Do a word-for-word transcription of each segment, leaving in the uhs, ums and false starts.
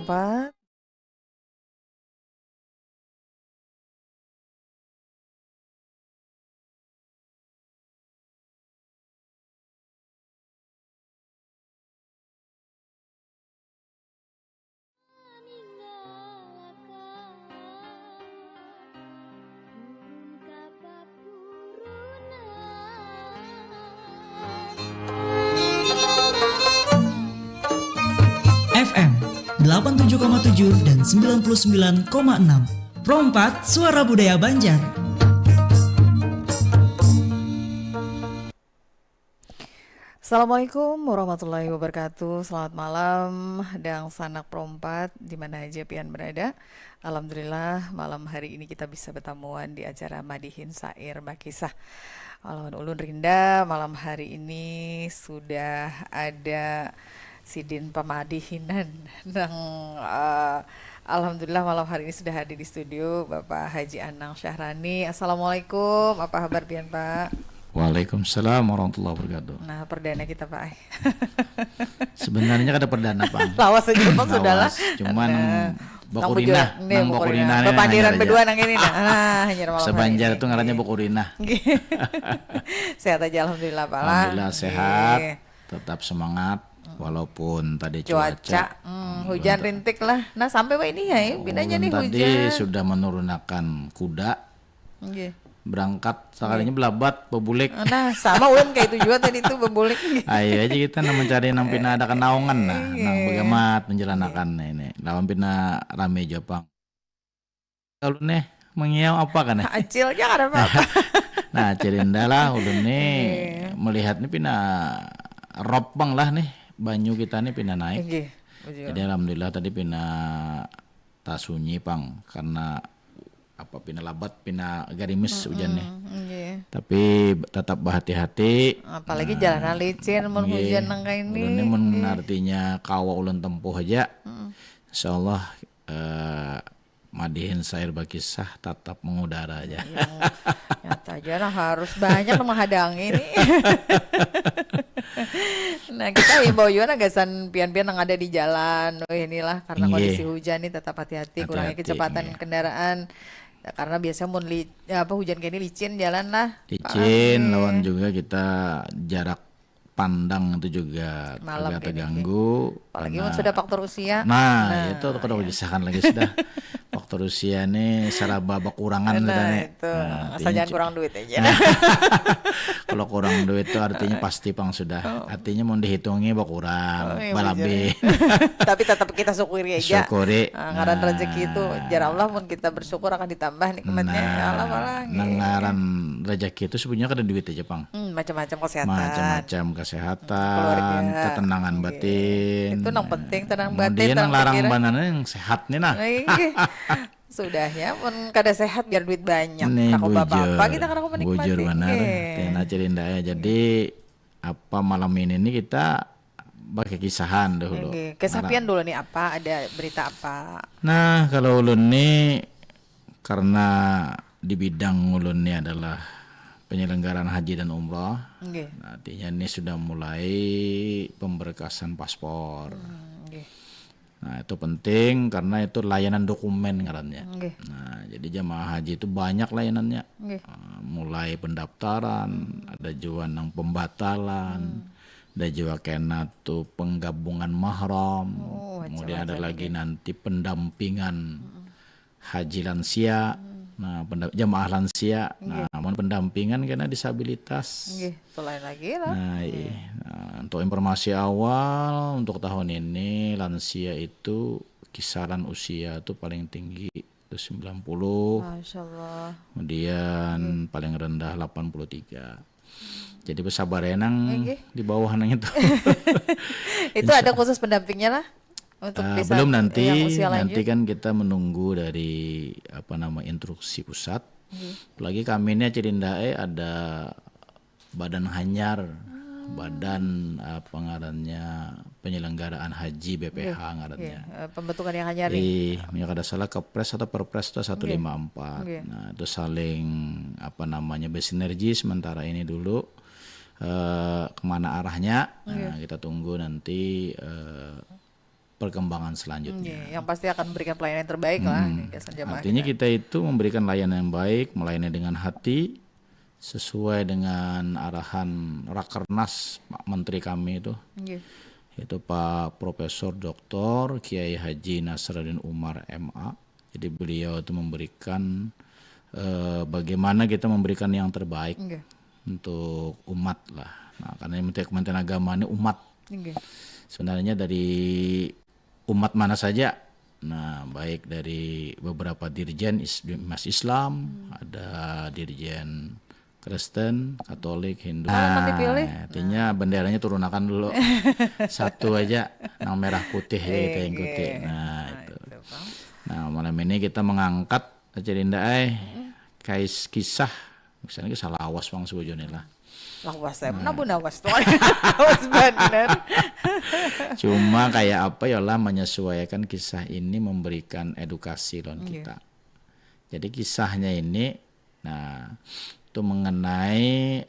Empat. F M delapan tujuh koma tujuh dan sembilan puluh sembilan koma enam. Pro empat, Suara Budaya Banjar. Assalamualaikum warahmatullahi wabarakatuh. Selamat malam, dangsanak Pro empat, di mana aja pian berada. Alhamdulillah, malam hari ini kita bisa betamuan di acara Madihin Sair Bakisah. Lawan ulun Rinda, malam hari ini sudah ada sidin pamadihinan nang, eh, alhamdulillah, malam hari ini sudah hadir di studio Bapak Haji Anang Syahrani. Assalamualaikum, apa habar pian, Pak? Waalaikumsalam warahmatullahi wabarakatuh. Nah, perdana kita, Pak. Sebenarnya kada perdana, Pang. Lawas aja, Pang, sudah lah. Lawas, cuman nang bakurinah, nang bakurinah, bapandiran berdua nang ini, nah. Ah, hanyar malam hari ini. Sabanjar itu ngarannya bakurinah. Sehat aja, alhamdulillah, Pak, lah. Alhamdulillah, sehat. Tetap semangat, walaupun tadi cuaca, cuaca, hmm, hujan rintik lah. Nah, sampai wah ini ya, pinanya nih hujan. Ulun tadi sudah menurunakan kuda. Nggih. Berangkat, sakalinya belabat, bebulik. Nah, sama ulun kayak itu juga tadi tuh, bebulik. Ayo aja kita nah mencari nang pina ada kenaungan, nah, nang begamat menjelanakan ini. Lawan pina rame jua pang. Kalau nih, mengiau apa kan, eh? Acil aja kada apa-apa. Nah, Acil Indah lah, ulun nih melihat nih pina rop bang lah nih, banyu kita nih pina naik. Nggih, betul. Jadi alhamdulillah tadi pina tasunyi pang, karena apa, pina labat, pina garimis hujan nih. Mm-mm, nggih. Tapi tetap bahati-hati. Apalagi jalanan licin, mun hujan nang kaini. Ulun nih mun artinya kawa ulun tempuh aja. Mm. Insya Allah, eh, Madihin Sair Bakisah tatap mengudara aja. Iya, nyata aja lah, harus banyak nang menghadangi nih. Nah, kita himbau juga nah gasan pian-pian nang ada di jalan, weh, inilah karena kondisi hujan nih, tetap hati-hati, kurangi kecepatan kendaraan. Karena biasanya mun li-, apa, hujan kayak ini licin jalan lah. Licin, lawan juga kita jarak pandang itu juga agak terganggu. Apalagi mun sudah faktor usia. Nah, itu kada disahkan lagi sudah. Faktor usia nih seraba bakurangan sudah nih. Nah, itu. Nah, asal jangan kurang duit aja. Kalau kurang duit tuh artinya pasti pang sudah. Oh. Artinya mau dihitungi bakurang, oh, iya, balabi. Tapi tetap kita syukuri aja. Syukuri. Ah, ngaran rezeki itu, jar Allah, mun kita bersyukur akan ditambah nikmatnya. Nah, ya Allah, malah, nang ngaran rezeki itu sebenarnya kada duit aja pang. Hmm, macam-macam kesehatan. Macam-macam kesehatan, keluarga, ketenangan batin. Itu nang penting, tenang batin. Kemudian nang larang banana yang sehat nih nah. Nah, iya. Sudahnya, mun kada sehat biar duit banyak. Nih, kada kawa bapa-apa, kita kada kawa menikmati. Bujur banar. Nggih. Tiana Cirinda ya. Jadi, apa malam ini nih kita pakai kisahan dahulu. Nggih. Kisah pian dulu nih, apa ada berita apa? Nah, kalau ulun nih karena di bidang ulun ni adalah penyelenggaraan haji dan umrah. Nggih. Nah, artinya ini sudah mulai pemberkasan paspor. Hmm, nggih. Nah, itu penting karena itu layanan dokumen ngarannya. Nggih. Nah, jadi jamaah haji itu banyak layanannya. Nggih. Ah, mulai pendaftaran, hmm, ada jua nang pembatalan, hmm, ada jua kena tuh penggabungan mahram. Oh, macam-macam. Kemudian ada lagi nanti pendampingan. Hmm. Haji lansia, hmm, nah, penda-, jamaah lansia, nggih, nah, mun pendampingan kena disabilitas. Nggih, itu lain lagi lah. Nah, hmm, iya. Nah, untuk informasi awal, untuk tahun ini lansia itu kisaran usia tuh paling tinggi itu sembilan puluh. Masya Allah. Kemudian, nggih, paling rendah delapan puluh tiga. Jadi bersabar ya nang, nggih, di bawah nang itu. Itu ada khusus pendampingnya lah? Untuk, eh, di saat belum, nanti, yang usia lanjut? Nanti kan kita menunggu dari, apa nama, instruksi pusat. Nggih. Apalagi kami ini Cirindae ada badan hanyar, hmm, badan, apa ngarannya, penyelenggaraan haji B P H, nggih, ngarannya. Nggih, eh, pembentukan yang hanyar nih. Ih, ya kada salah Kepres atau Perpres itu satu lima empat. Nggih. Nggih. Nah, itu saling, apa namanya, bersinergi sementara ini dulu. Eh, kemana arahnya? Nggih. Nah, kita tunggu nanti, eh, perkembangan selanjutnya. Nggih, yang pasti akan memberikan pelayanan yang terbaik lah Mm-mm. nih, ke jamaah Artinya kita. Kita itu memberikan layanan yang baik, melayani dengan hati, sesuai dengan arahan Rakernas Pak Menteri kami itu, Nggih. yaitu Pak Profesor Doktor Kiai Haji Nasruddin Umar M A. Jadi beliau itu memberikan eh, bagaimana kita memberikan yang terbaik Nggih. untuk umat lah. Nah, karena yang penting Kementerian Agama ini umat. Nggih. Sebenarnya dari umat mana saja. Nah, baik dari beberapa dirjen is- mas Islam, ada dirjen Kristen, Katolik, Hindu. Oh, nanti pilih. Artinya benderanya turunakan dulu. Satu aja, nang merah putih ya kita ikuti. Nggih. Nah, Nah, itu. itu, Bang. Nah, malam ini kita mengangkat aja Dinda ai. Kais kisah, misalnya kisah lawas pang sebujurnya lah. Lawas saya, nah, Bu Nawas tuh. Lawas bener. Cuma kayak apa ya lah, menyesuaikan kisah ini memberikan edukasi lawan Nggih. kita. Jadi kisahnya ini, nah, itu mengenai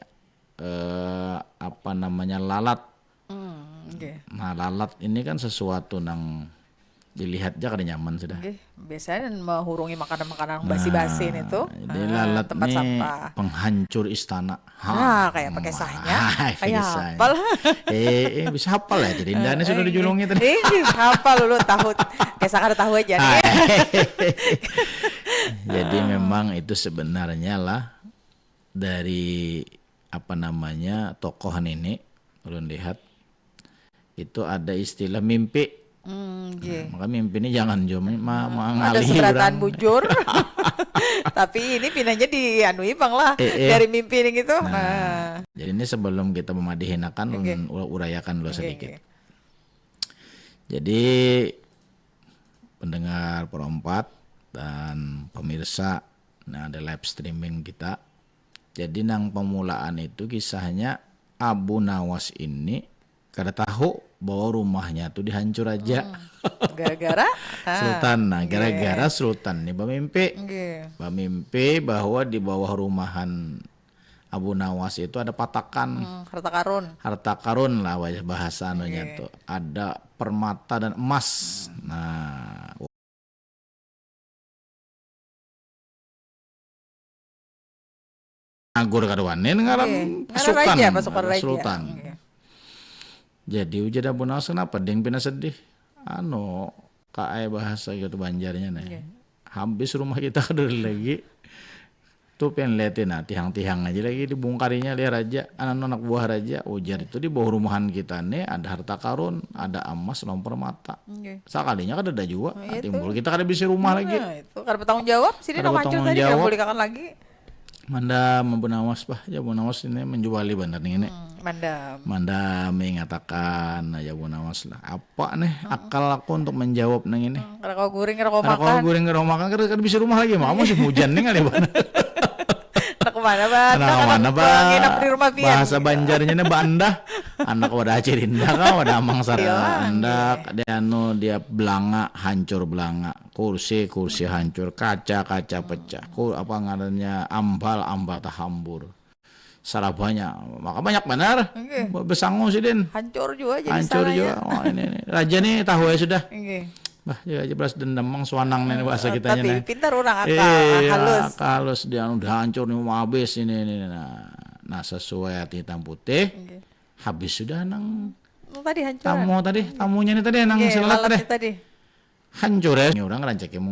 eh, apa namanya, lalat. Hmm, nggih. Nah, lalat ini kan sesuatu nang dilihat aja kada nyaman sudah. Nggih, biasanya mehurungi makanan-makanan basi-basi Nah, itu. jadi Ah, lalat tempat nih sampah. Penghancur istana. Nah, kayak pakai kisahnya. Hai, Kayak kisahnya. Hapal. Eh, eh, bisa hafal ya, jadi Indah ini sudah Eh, dijulungi tadi. eh, eh, hafal dulu tahu. Kayak saya kada tahu aja nih. Ah. Jadi memang itu sebenarnya lah dari apa namanya, tokoh nini, ulun lihat itu ada istilah mimpi. Hmm, nggih. Maka mimpi ini jangan cuma ma- Ada mangalihi seberatan orang. Bujur, tapi ini pinanya dianui pang lah Eh, eh. dari mimpi ini gitu. Nah, Nah, jadi ini sebelum kita memadihinakan, Oke. ulun ur- urayakan dulu Oke, sedikit. oke. Jadi pendengar Pro empat dan pemirsa, nah, ada live streaming kita. Jadi nang pemulaan itu kisahnya Abu Nawas ini kada tahu bahwa rumahnya tuh dihancur aja. Hmm. Gara-gara ah, Sultan. Nah, nggih. Gara-gara Sultan nih bamimpi. Nggih. Bamimpi bahwa di bawah rumahan Abu Nawas itu ada patakan. Hmm, harta karun. Harta karun lah, wajah bahasa anunya Nggih. Tuh. Ada permata dan emas. Nah, Nagur kada wani ngaran Nggih. Ngaran pasukan. Raja, pasukan Raja. Sultan. Nggih. Jadi ujar Abu Nawas, "Kenapa ding pina sedih?" Anu, kaai bahasa gitu Banjarnya nih. Nggih. Habis rumah kita kada ada lagi. Tuh pian liatin nah, tihang-tihang aja lagi dibungkarinya oleh raja, anak-anak buah raja. Ujar itu di bawah rumahan kita nih ada harta karun, ada emas, lawan permata. Nggih. Sakalinya kada ada jua. Nah, iya Timbul tuh. Kita kada bisa rumah lagi. Nah, itu kada bertanggung jawab, sini Kada nang hancur bertanggung tadi kada jawab. Boleh kakan lagi. Mandam Abu Nawas bah, ya Abu Nawas ini menjuali bandar ini. Hmm, mandam. Mandam mengatakan aja Abu Nawas lah. Apa nih akal aku untuk menjawab nang ini? Hmm, kada kawa guring, kada kawa Kada kawa makan. Guring, kada kawa makan, kada, kada bisa rumah lagi. Mau musim hujan nih kali bana. Anak mana, Bang? Anak Anak mana, Bang? Nginap di rumah pian. Bahasa Banjarnya nih bandah. Anak wadah Aceh Indah kah, wadah Amang Sara Iya, Andak, iya. Dia anu, dia belanga, hancur belanga. Kursi, kursi hancur, kaca, kaca pecah. Ku, apa ngarannya, ambal, ambal tahambur. Sarabanya, maka banyak banar. Nggih. Be- Besangu sidin. Hancur juga jadi Hancur salahnya. Juga. Wah, ini, ini. Raja nih tahu ya sudah. Nggih. Bah, ya aja balas dendam mang suanang nih bahasa Eh, kitanya tapi nih. Pintar orang akal, Iya, halus. Halus dia udah hancur nih, mau habis ini, ini. Nah, nah sesuai hati hitam putih. Nggih. Habis sudah nang Nang tadi hancur. Tamu tadi, tamunya ini tadi nang Nggih, silat lalat tadi. Tadi. Hancur ya, ini orang rancaknya mau